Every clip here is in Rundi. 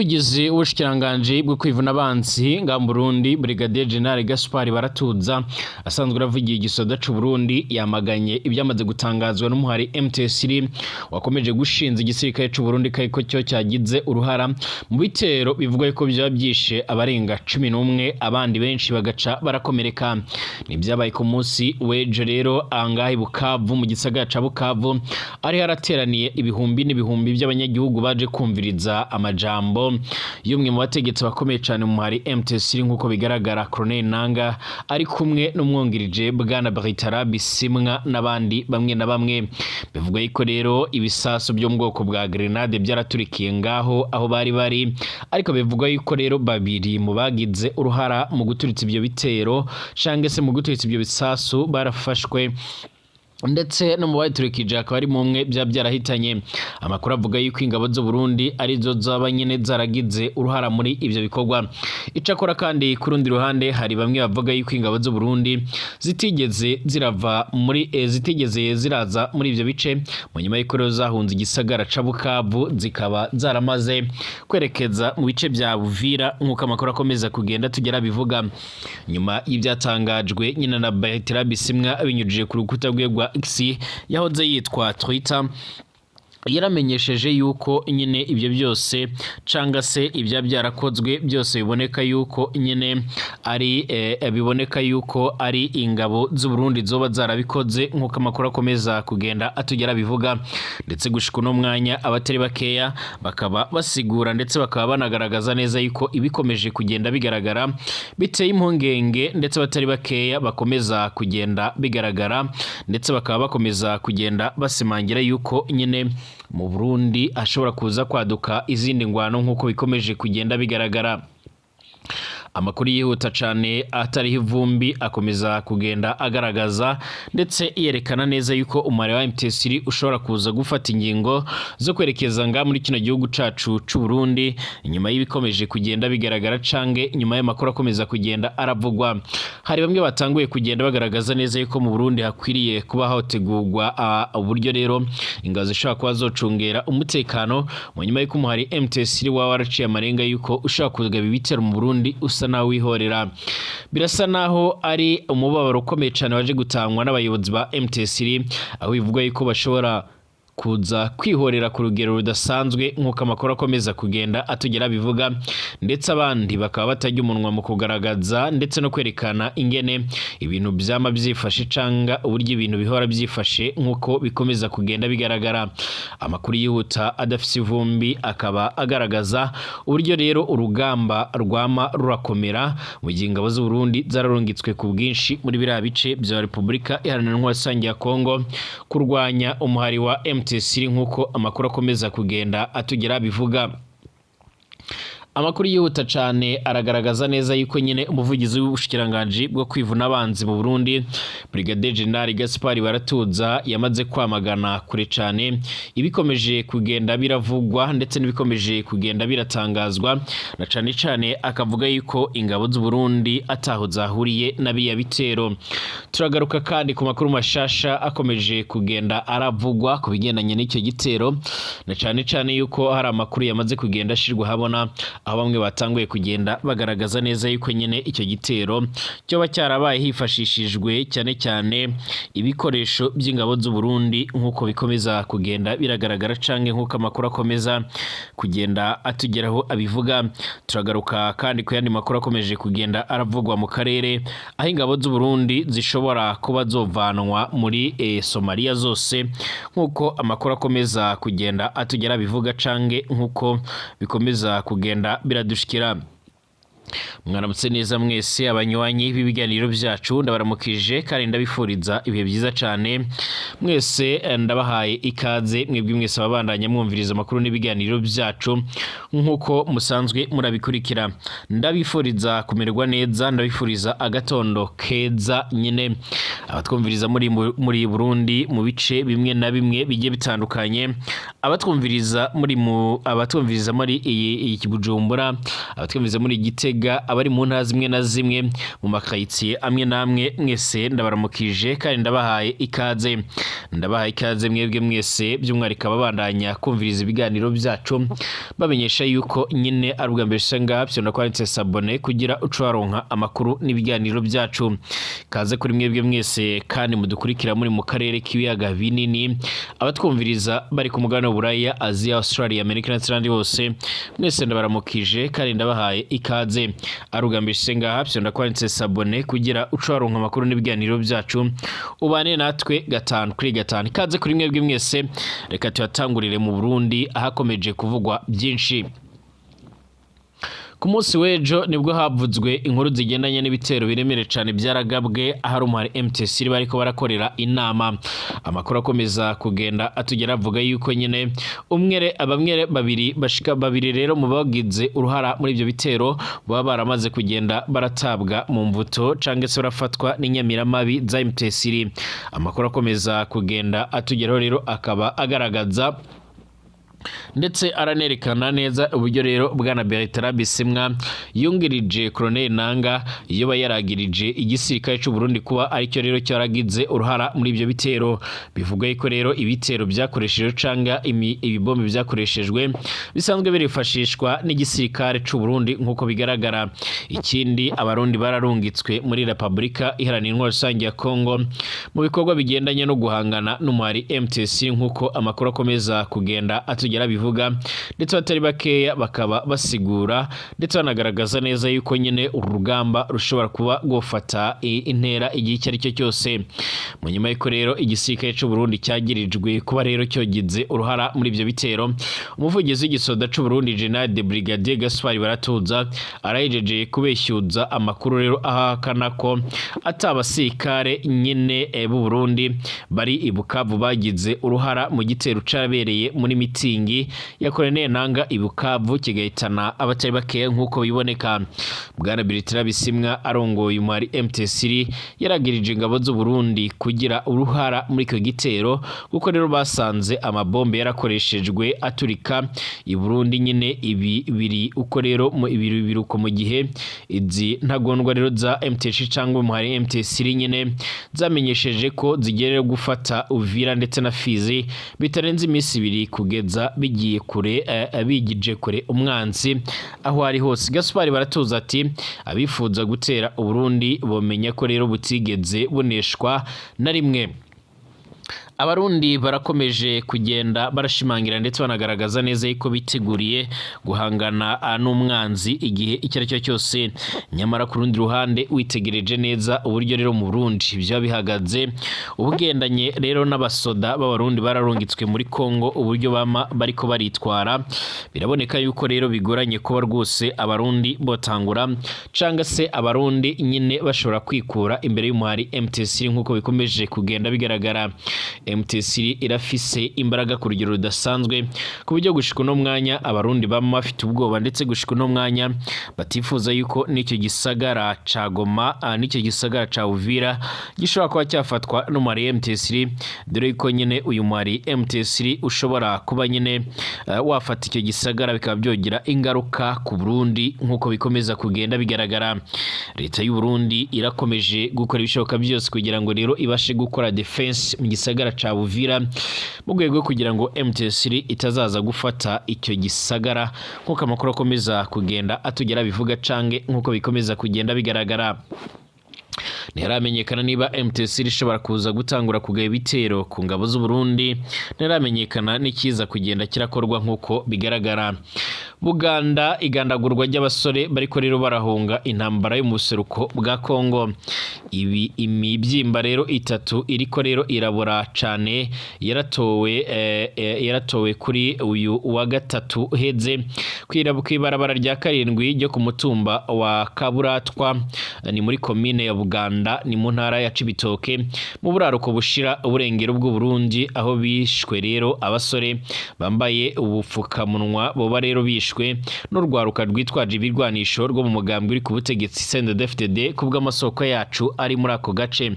Umuvugizi w'ubushikiranganji bwo kwivuna abansi nga mu Burundi, Brigadier General Gaspard Baratuza, asanzwe aravugiye igisoda c'u Burundi, yamaganye ibyamaze gutangazwa n'umuhari MTS wakomeje gushinza igisirikare c'u Burundi ko cyo cyagize uruhara mu bitero bivugwa ko byaba byishe abarenga 11, abandi benshi bagaca barakomereka. Ni byabaye ku munsi w'ejo rero angahe i Bukavu, mu gisagara ca Bukavu, ari harateraniye ibihumbi n'ibihumbi by'abanyagihugu baje kumviriza amajambo y'umwe mu bategetsi bakomeye cyane mu muhari MTS, nk'uko bigaragara Colonel Nanga ari kumwe n'umwungirije Bwana Bertrand Bisimwa n'abandi bamwe na bamwe. Bivugwa yuko rero ibisasu byo mu bwoko bwa grenade byaraturikiye ngaho aho bari bari, ariko bivugwa yuko rero babiri mu bagize uruhara mu guturitsa ibyo bitero canke se mu guturitsa ibyo bisasu barafashwe, ndetse no mu bayiturikije akaba ari mumwe byaba byarahitanye. Amakuru avuga yuko ingabo z'u Burundi arizo zaba nyene zaragize uruhara muri ivyo bikorwa. Icakora kandi, ku rundi ruhande, hari bamwe bavuga yuko ingabo z'u Burundi zitigeze zirava muri zitigeze ziraza muri ivyo bice, mu nyuma y'uko rero zahunze igisagara ca Bukavu, zikaba zaramaze kwerekeza mu bice vya Buvira, nk'uko amakuru akomeza kugenda tugera bivuga. Nyuma y'ivyatangajwe nyina na Bertrand Bisimwa binyujije ku rukuta rwe rwa X yahoze yitwa Twitter, yaramenyesheje yuko nyine ibyo byose canga se ibya byarakozwe byose biboneka yuko nyine ari biboneka yuko ari ingabo z'u Burundi zoba zarabikoze, nk'uko amakuru akomeza kugenda atugera bivuga. Ndetse gushika uno mwanya abatari bakeya bakaba basigura ndetse bakaba banagaragaza neza yuko ibikomeje kugenda bigaragara biteye impungenge, ndetse abatari bakeya bakomeza kugenda bigaragara, ndetse bakaba bakomeza kugenda basimangira yuko nyine mu Burundi hashobora kuza kwaduka izindi ngwano, nk'uko bikomeje kugenda bigaragara. Amakuru yihuta cyane atariho ivumbi akomeza kugenda agaragaza ndetse yerekana neza yuko umubare wa MTS ushobora kuza gufata ingingo zo kwerekeza nga muri kino gihugu cacu c'u Burundi, inyuma y'ibikomeje kugenda bigaragara cange inyuma y'amakuru akomeza kugenda aravugwa. Hari bamwe batanguye kugenda bagaragaza neza yuko mu Burundi hakwiriye kuba hategurwa uburyo rero ingabo zishobora kuba zocungera umutekano, mu nyuma y'uko umuhari MTS waba waraciye amarenga yuko ushobora kugaba ibitero mu Burundi usa naho wihorera. Birasa naho ari umubabaro ukomeye cyane waje gutangwa n'abayobozi ba MTS, aho bivugwa yuko bashobora kuza kwihorera ku rugero rudasanzwe, nk'uko amakuru akomeza kugenda atugera bivuga, ndetse abandi bakaba batajya umunwa mu kugaragaza ndetse no kwerekana ingene ibintu byama byifashe canga uburyo ibintu bihora byifashe, nk'uko bikomeza kugenda bigaragara. Amakuru yihuta adafise ivumbi akaba agaragaza uburyo rero urugamba rwama rurakomera, mu gihe ingabo z'u Burundi zararungitswe ku bwinshi muri biriya bice bya Repubulika Iharanira Intwaro Rusange ya Kongo kurwanya umuhari wa MTS, nk'uko amakuru akomeza kugenda atugera bivuga. Amakuru yihuta cyane aragaragaza neza yuko nyine umuvugizi w'ubushikiranganji bwo kwivuna abanzi mu Burundi, Brigadier General Gaspard Baratuza, yamaze kwamagana kure cyane ibikomeje kugenda biravugwa ndetse n'ibikomeje kugenda biratangazwa, na cyane cyane akavuga yuko ingabo z'u Burundi ataho zahuriye na biriya bitero. Turagaruka kandi ku makuru mashasha akomeje kugenda aravugwa ku bigendanye n'icyo gitero, na cyane cyane yuko hari amakuru yamaze kugenda ashirwa habona, aho bamwe batanguye kugenda bagaragaza neza yuko nyine icyo gitero cyoba cyarabaye hifashishijwe cyane cyane ibikoresho by'ingabo z'u Burundi, nk'uko bikomeza kugenda biragaragara canke nk'uko amakuru akomeza kugenda atugeraho abivuga. Turagaruka kandi ku yandi makuru akomeje kugenda aravugwa mu karere, aho ingabo z'u Burundi zishobora kuba zovanwa muri Somalia zose, nk'uko amakuru akomeza kugenda atugera bivuga canke nk'uko bikomeza kugenda biradushikira. Mwaramutse neza mwese abanywanyi b'ibiganiro byacu, ndabaramukije kandi ndabifuriza ibihe byiza cyane mwese. Ndabahaye ikaze mwebwe mwese ababandanya mwumviriza amakuru n'ibiganiro byacu nk'uko musanzwe murabikurikira. Ndabifuriza kumererwa neza, ndabifuriza agatondo keza nyine. Abatwumviriza muri Burundi mu bice bimwe na bimwe bigiye bitandukanye, abatwumviriza muri iyi Bujumbura, abatwumviriza muri Gitega, abari mu ntara zimwe na zimwe, mu makayitsiye amwe n'amwe, mwese ndabaramukije kandi ndabahaye ikaze. Ndabahaye ikaze mwebwe mwese, by'umwihariko ababandanya kumviriza ibiganiro byacu, bamenyesha yuko nyine ari ubwa mbere usanga fyonda kwanditse s'abonner kugira uce waronka amakuru n'ibiganiro byacu. Kaze kuri mwebwe mwese kandi mudukurikira muri mu karere k'ibiyaga binini, abatwumviriza bari ku mugabane w'Uburaya, Aziya, Australia, Amerika ndetse n'ahandi hose, mwese ndabaramukije kandi ndabahaye ikaze. Ari ubwa mbere usanga fyonda kwanditse s'abonner kugira uce waronka amakuru n'ibiganiro byacu, ubane natwe gatanu kuri gatanu. Ikaze kuri mwebwe mwese. Reka tuyatangurire mu Burundi ahakomeje kuvugwa byinshi. Ku munsi w'ejo nibwo havuzwe inkuru zigendanye n'ibitero biremereye cyane byaragabwe ahari umuhari MTC bariko barakorera inama. Amakuru akomeza kugenda atugera avuga yuko nyine umwere abamwere babiri bashika babiri rero mu bagize uruhara muri ibyo bitero baba baramaze kugenda baratabwa mu mvuto canke se barafatwa n'inyamiramabi za MTC. Amakuru akomeza kugenda atugeraho rero akaba agaragaza ndetse aranerekana neza uburyo rero bwana Bertrand Bisimwa yungirije Colonel Nanga iyo yaragirije igisirikare cy'u Burundi kuba aricyo rero cyaragize uruhara muri ibyo bitero. Bivuga yuko rero ibitero byakoreshejwe canga ibibombe byakoreshejwe bisanzwe birifashishwa n'igisirikare cy'u Burundi nk'uko bigaragara. Ikindi, Abarundi bararungitswe muri Republika Iharanira Intwaro Rusange ya Congo mu bikorwa bigendanye no guhangana n'umuhari MTC, nk'uko amakuru akomeza kugenda atugera bivuga, ndetse batari bakeya bakaba basigura ndetse banagaragaza neza yuko nyine uru rugamba rushobora kuba rwofata intera igihe icyo ari cyo cyose. Mu nyuma y'uko rero igisirikare cy'u Burundi cyagirijwe kuba rero cyogize uruhara muri ibyo bitero, umuvugizi w'igisoda cy'u Burundi, General de Brigadier Gaspard Baratuza, arahejeje kubeshyuza amakuru rero ahakana ko atabasirikare nyine b'u Burundi bari i Bukavu bagize uruhara mu gitero cabereye muri mitingi ya Colonel Nanga i Bukavu kigahitana abatari bakeya nk'uko biboneka. Bwana Bertrand Bisimwa arongoye umwari MTC yaragirije ingabo z'u Burundi kugira uruhara muri icyo gitero, kuko rero basanze amabombe yarakoreshejwe aturika i Burundi nyine. Ibi biri uko rero mu ibi biri uko mu gihe izi ntagondwa rero za MTC cyangwa umuhari MTC nyine zamenyesheje ko zigerera gufata Uvira ndetse na Fizi bitarenze iminsi 2 kugeza bigiye kure bigije kure umwanzi aho ari hose. Gaspard Baratuza ati: "Abifuza gutera Uburundi bomenya ko rero butigeze buneshwa na rimwe." Abarundi barakomeje kugenda barashimangira ndetse banagaragaza neza yuko biteguriye guhangana n'umwanzi igihe icyo ari cyo cyose. Nyamara ku rundi ruhande, witegereje neza uburyo rero mu Burundi byaba bihagaze, ubugendanye rero n'abasoda b'Abarundi bararungitswe muri Kongo, uburyo bama bariko baritwara, biraboneka yuko rero bigoranye kuba rwose Abarundi botangura canga se Abarundi nyine bashobora kwikura imbere y'umuhari MTC nk'uko bikomeje kugenda bigaragara. MTC irafise imbaraga ku rugero rudasanzwe, ku buryo gushika uno mwanya Abarundi bama bafite ubwoba, ndetse gushika uno mwanya batifuza yuko n'icyo gisagara ca Goma, n'icyo gisagara ca Uvira gishobora kuba cyafatwa n'umuhari MTC, dore yuko nyine uyu muhari MTC ushobora kuba nyine wafata icyo gisagara bikaba byogira ingaruka ku Burundi nk'uko bikomeza kugenda bigaragara. Leta y'u Burundi irakomeje gukora ibishoboka byose kugira ngo rero ibashe gukora defense mu gisagara ca Uvira mu rwego rwo kugira ngo MTC itazaza gufata icyo gisagara, nk'uko amakuru akomeza kugenda atugera bivuga cange nk'uko bikomeza kugenda bigaragara. Ntiharamenyekana niba MTC ishobora kuza gutangura kugaba ibitero ku ngabo z'u Burundi, ntiharamenyekana n'ikiza kugenda kirakorwa nk'uko bigaragara. Buganda, igandagurwa ry'abasore bariko rero barahunga intambara yo mu buseruko bwa Kongo. Ibi imibyimba rero itatu iriko rero irabora cane yaratowe kuri uyu wa gatatu uheze kw'ibarabara rya 7 ryo ku mutumba wa Kaburatwa, ni muri komine ya Buganda, ni mu ntara ya Cibitoke mu buraruko bushira uburengero bw'u Burundi, aho bishwe rero abasore bambaye ubupfukamunwa boba rero bishwe. bishwe n'urwaruka rwitwaje ibirwanisho rwo mu mugambwe uri ku butegetsi CNDD-FDD. Kubw'amasoko yacu ari muri ako gace,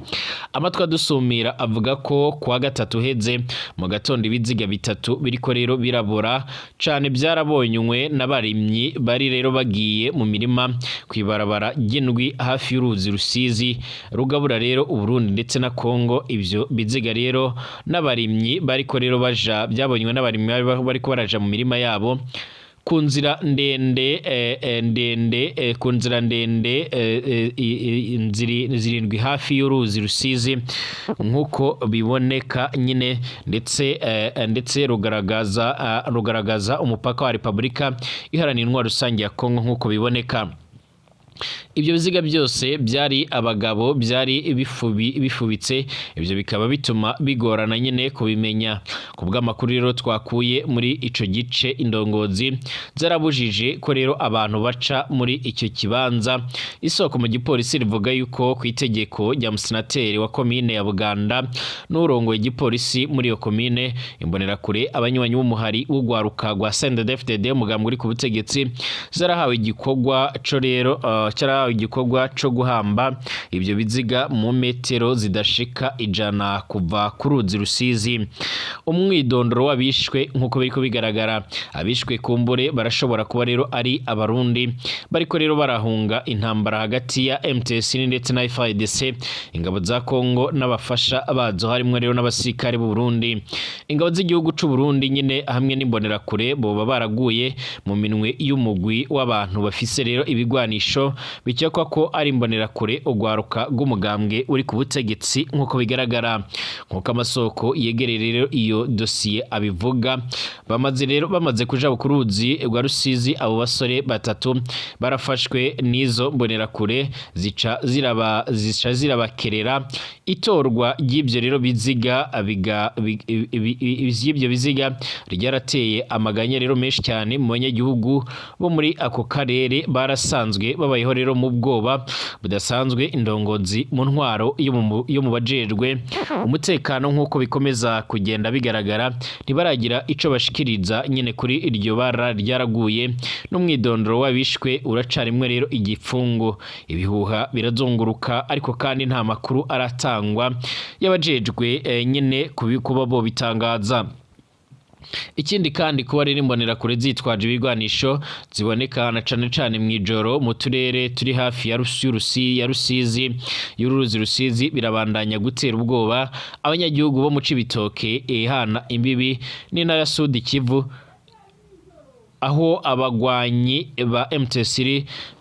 amatwi adusumira avuga ko kuwa gatatu heze mu gatondo ibiziga bitatu biriko rero birabora cane byarabonywe n'abarimyi bari rero bagiye mu mirima kw'ibarabara ry'indwi hafi y'uruzi Rusizi rugabura rero Uburundi ndetse na Kongo. Ivyo biziga rero n'abarimyi bariko rero baja, byabonywe n'abarimyi bariko baraja mu mirima yabo ku nzira ndende ndende ku nzira ndende zirindwi hafi y'uruzi Rusizi, nk'uko biboneka nyine, ndetse rugaragaza umupaka wa Repubulika Iharanira Intwaro Rusange ya Kongo. Nk'uko biboneka, ibyo biziga byose byari abagabo, byari bifubitse, ibyo bikaba bituma bigorana nyine kubimenya. Ku bw'amakuru rero twakuye muri ico gice, indongozi zarabujije ko rero abantu baca muri icyo kibanza. Isoko mu gipolisi rivuga yuko ku itegeko rya musenateri wa komine ya Buganda n'urongoye igipolisi muri iyo komine, imbonerakure, abanywanyi b'umuhari w'urwaruka rwa CNDD-FDD, umugambwe uri ku butegetsi, zarahawe igikorwa co rero cyarahawe igikorwa co guhamba ibyo biziga mu metero zidashika 100 kuva ku ruzi Rusizi. Umwidondoro w'abishwe, nk'uko biriko bigaragara, abishwe kumbure barashobora kuba rero ari Abarundi bariko rero barahunga intambara hagati ya MTS ndetse na FARDC, ingabo za Kongo n'abafasha bazo, harimwo rero n'abasirikare b'u Burundi. Ingabo z'igihugu c'u Burundi nyine hamwe n'imbonerakure boba baraguye mu minwe y'umugwi w'abantu bafise rero ibigwanisho bikekwa ko ari imbonerakure, urwaruka rw'umugambwe uri ku butegetsi, nk'uko bigaragara. Nk'uko amasoko yegereye rero iyo dosiye abivuga, bamaze kuja ku ruzi rwa Rusizi, abo basore batatu barafashwe n'izo mbonerakure, zica zirabakerera. Itorwa ry'ibyo rero biziga ry'ibyo biziga ryarateye amaganya rero menshi cyane mu banyagihugu bo muri ako karere barasanzwe babayeho rero mu bwoba budasanzwe. Indongozi mu ntwaro yo mu bajejwe umutekano, nk'uko bikomeza kugenda bigaragara, ntibaragira ico bashikiriza nyine kuri iryo bara ryaraguye, n'umwidondoro w'abishwe uracarimwe rero igipfungu. Ibihuha birazunguruka, ariko kandi nta makuru aratangwa y'abajejwe nyine kuba bo bitangaza. Ikindi kandi, kuba rero imbonerakure zitwaje ibigwanisho ziboneka na cane cane mw'ijoro mu turere turi hafi ya Rusizi, y'uruzi Rusizi, birabandanya gutera ubwoba abanyagihugu bo mu Cibitoke ihana imbibi n'intara ya Sud Kivu, aho abagwanyi ba MTS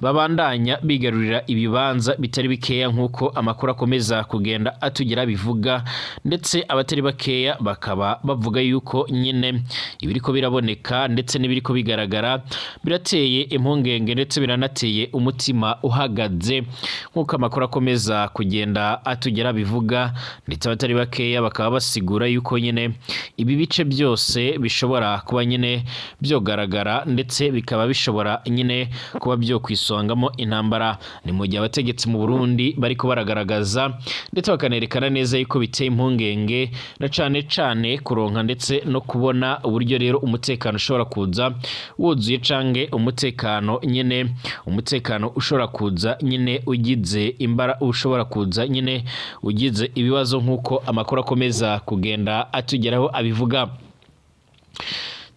babandanya bigarurira ibibanza bitari bikeya, nk'uko amakuru akomeza kugenda atugira bivuga. Ndetse abatari bakeya bakaba bavuga yuko nyine ibiriko biraboneka ndetse n'ibiriko bigaragara birateye impungenge, ndetse biranateye umutima uhagaze, nk'uko amakuru akomeza kugenda atugera bivuga. Ndetse abatari bakeya bakaba basigura yuko nyine ibi bice byose bishobora kuba nyine byogaragara, ndetse bikaba bishobora nyine kuba byo kwisongamo intambara. Ni mu gihe abategetsi mu Burundi bariko baragaragaza ndetse bakanerekana neza yuko biteye impungenge, na cane cane kuronka ndetse no kubona uburyo rero umutekano ushobora kuza wuzuye, canke umutekano nyine, umutekano ushobora kuza nyine ugize imbara, ushobora kuza nyine ugize ibibazo, nk'uko amakuru akomeza kugenda atugeraho abivuga.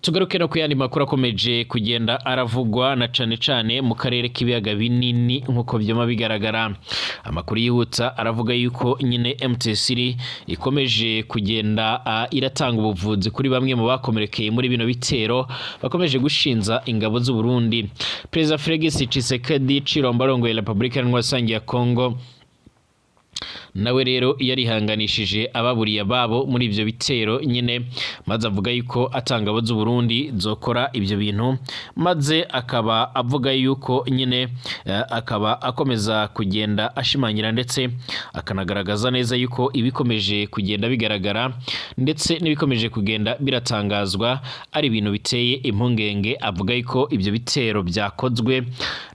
Tugaruke no ku yandi makuru akomeje kugenda aravugwa na cane cane mu karere k'ibiyaga binini. Nk'uko vyama bigaragara, amakuru yihuta aravuga yuko nyine MTS ikomeje kugenda iratanga ubuvuzi kuri bamwe mu bakomerekeye muri bino bitero bakomeje gushinza ingabo z'u Burundi. Perezida Felix Tshisekedi Tshilombo arongoye Repubulika Iharanira Rusange ya Congo nawe rero yarihanganishije ababuriye ababo muri ivyo bitero nyine, maze avuga yuko atangabo z'u Burundi zokora ivyo bintu, maze akaba avuga yuko nyine akaba akomeza kugenda ashimangira ndetse akanagaragaza neza yuko ibikomeje kugenda bigaragara ndetse n'ibikomeje kugenda biratangazwa ari ibintu biteye impungenge. Avuga yuko ivyo bitero byakozwe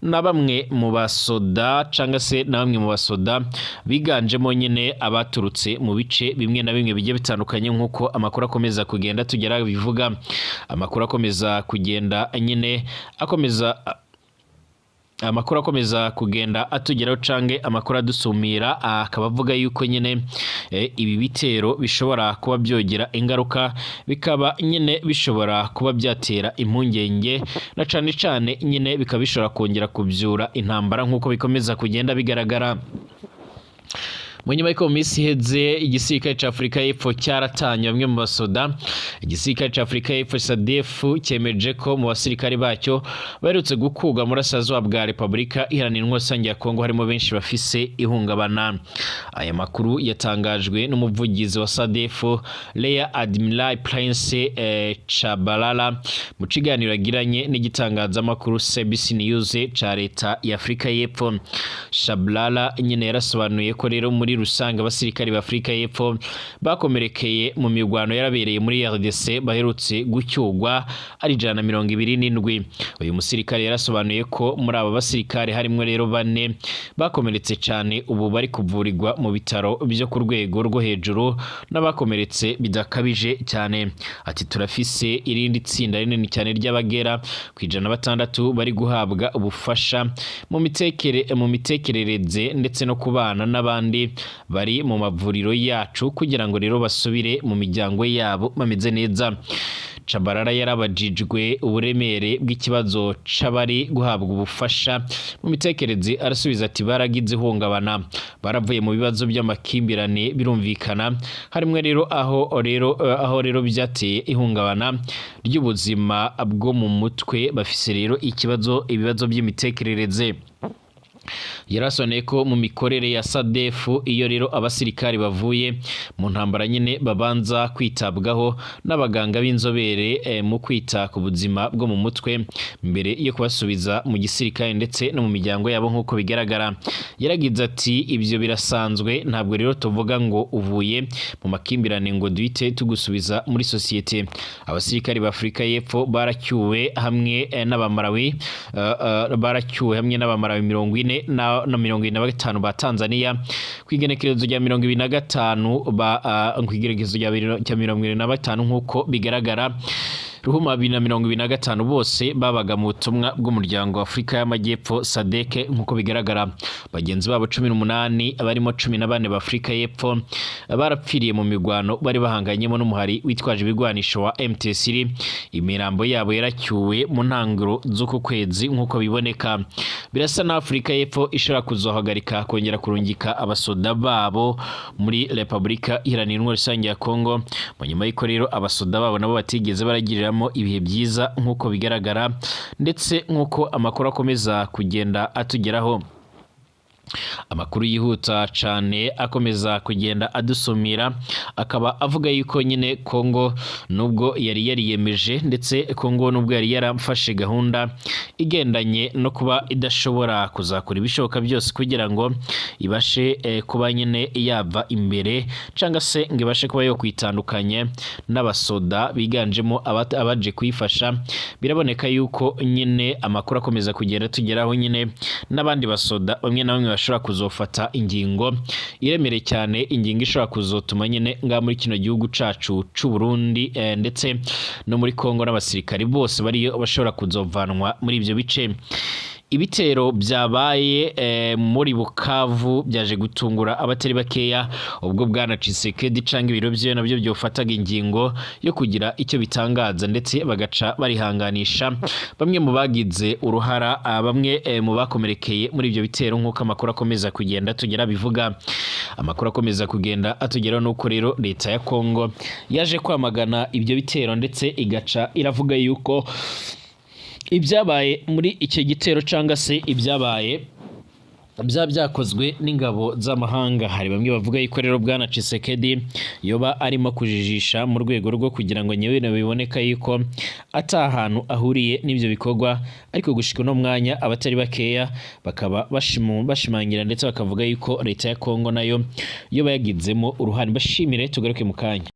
na bamwe mu basoda, cangwa se na bamwe mu basoda biganjemo Harimo nyine abaturutse mu bice bimwe na bimwe bigiye bitandukanye, nk'uko amakuru akomeza kugenda tugera bivuga. Amakuru akomeza kugenda nyine akomeza, amakuru akomeza kugenda atugeraho cange amakuru adusumira akaba avuga yuko nyine ibi bitero bishobora kuba byogira ingaruka, bikaba nyine bishobora kuba byatera impungenge, na cane cane nyine bikaba bishobora kongera kubyura intambara, nk'uko bikomeza kugenda bigaragara. Mu nyuma y'uko mu minsi iheze igisirikare ca Afurika y'Epfo cyaratanye bamwe mu basoda, igisirikare ca Afurika y'Epfo SADF cyemeje ko mu basirikare bacyo baherutse gukurwa mu burasirazuba bwa Repubulika Iharanira Intwaro Rusange ya Kongo harimo benshi bafise ihungabana. Aya makuru yatangajwe n'umuvugizi wa SADF, Rear Admiral Prince Chabalala, mu kiganiro yagiranye n'igitangazamakuru CBC News ca leta ya Afurika y'Epfo. Shabalala nyine yarasobanuye ko rero muri rusange abasirikari ba Afurika y'Epfo bakomerekeye mu mirwano yarabereye muri RDC baherutse gucyurwa ari 127. Uyu musirikare yarasobanuye ko muri aba basirikare harimo rero bane bakomeretse cyane, ubu bari kuvurirwa mu bitaro byo ku rwego rwo hejuru, n'abakomeretse bidakabije cyane. Ati: "Turafise irindi tsinda rinini cyane ry'abagera ku 106 bari guhabwa ubufasha mu mitekerereze ndetse no kubana n'abandi, bari mu mavuriro yacu kugira ngo rero basubire mu miryango yabo bameze neza." Chabarara yarabajijwe uburemere bw'ikibazo c'abari guhabwa ubufasha mu mitekerereze, arasubiza ati: "Baragize ihungabana, baravuye mu bibazo by'amakimbirane, birumvikana harimwo rero aho rero byateye ihungabana ry'ubuzima bwo mu mutwe, bafise rero ikibazo, ibibazo by'imitekerereze." Yarasobanuye ko mu mikorere ya SADF, iyo rero abasirikari bavuye mu ntambara nyine babanza kwitabwaho n'abaganga b'inzobere mu kwita ku buzima bwo mu mutwe mbere yo kubasubiza mu gisirikare ndetse no mu miryango yabo, nk'uko bigaragara. Yaragize ati: "Ibyo birasanzwe, ntabwo rero tuvuga ngo uvuye mu makimbirane ngo duhite tugusubiza muri sosiyete." Abasirikari ba Afurika y'Epfo baracyuwe hamwe n'Abamarawi, baracyuwe hamwe n'Abamarawi 40 na 75 ba Tanzania ku igenekerezo rya 25 ba ku igenekerezo rya 25, nk'uko bigaragara, Ruhuma 2025. Bose babaga mu butumwa bw'umuryango wa Afurika y'Amajyepfo SADC, nk'uko bigaragara. Bagenzi babo 18, barimo 14 ba Afurika y'Epfo, barapfiriye mu mirwano bari bahanganyemo n'umuhari witwaje ibigwanisho wa M23. Imirambo yabo yaracyuwe mu ntangiro z'uku kwezi, nk'uko biboneka. Birasa na Afurika y'Epfo ishobora kuzohagarika kongera kurungika abasoda babo muri Repubulika Iharanira Intwaro Rusange ya Kongo, mu nyuma y'uko rero abasoda babo nabo batigeze baragiriramo ibihe byiza, nk'uko bigaragara ndetse nk'uko amakuru akomeza kugenda atugeraho. Amakuru yihuta cyane akomeza kugenda adusumira akaba avuga yuko nyine Kongo nubwo yari yariyemeje, ndetse Kongo nubwo yari yarafashe gahunda igendanye no kuba idashobora kuzakora ibishoboka byose kugira ngo ibashe kuba nyine yava imbere cyangwa se ngo ibashe kuba yo kwitandukanya n'abasoda biganjemo abaje kuyifasha, biraboneka yuko nyine amakuru akomeza kugenda tugeraho nyine n'abandi basoda bamwe na bamwe bashobora kuzofata ingingo iremereye cyane, ingingo ishobora kuzotuma nyine ngaha muri kino gihugu cacu c'u Burundi ndetse no muri Kongo n'abasirikari bose bariyo bashobora kuzovanwa muri ibyo bice. Ibitero byabaye muri Bukavu byaje gutungura abatari bakeya, ubwo bwana Tshisekedi canke ibiro vyiwe nabyo byofataga ingingo yo kugira icyo bitangaza, ndetse bagaca barihanganisha bamwe mu bagize uruhara, bamwe mu bakomerekeye muri ibyo bitero, nk'uko amakuru akomeza kugenda tugera bivuga. Amakuru akomeza kugenda atugeraho nuko rero leta ya Kongo yaje kwamagana ibyo bitero, ndetse igaca iravuga yuko ibyabaye muri icyo gitero cyangwa se ibyabaye byaba byakozwe n'ingabo z'amahanga. Hari bamwe bavuga yuko rero bwana Tshisekedi yoba arimo kujijisha mu rwego rwo kugira ngo nyine biboneka yuko ata hantu ahuriye n'ibyo bikorwa, ariko gushika uno mwanya abatari bakeya bakaba bashimangira ndetse bakavuga yuko leta ya Kongo nayo yoba yagizemo uruhare. Bashimire, tugaruke mu kanya.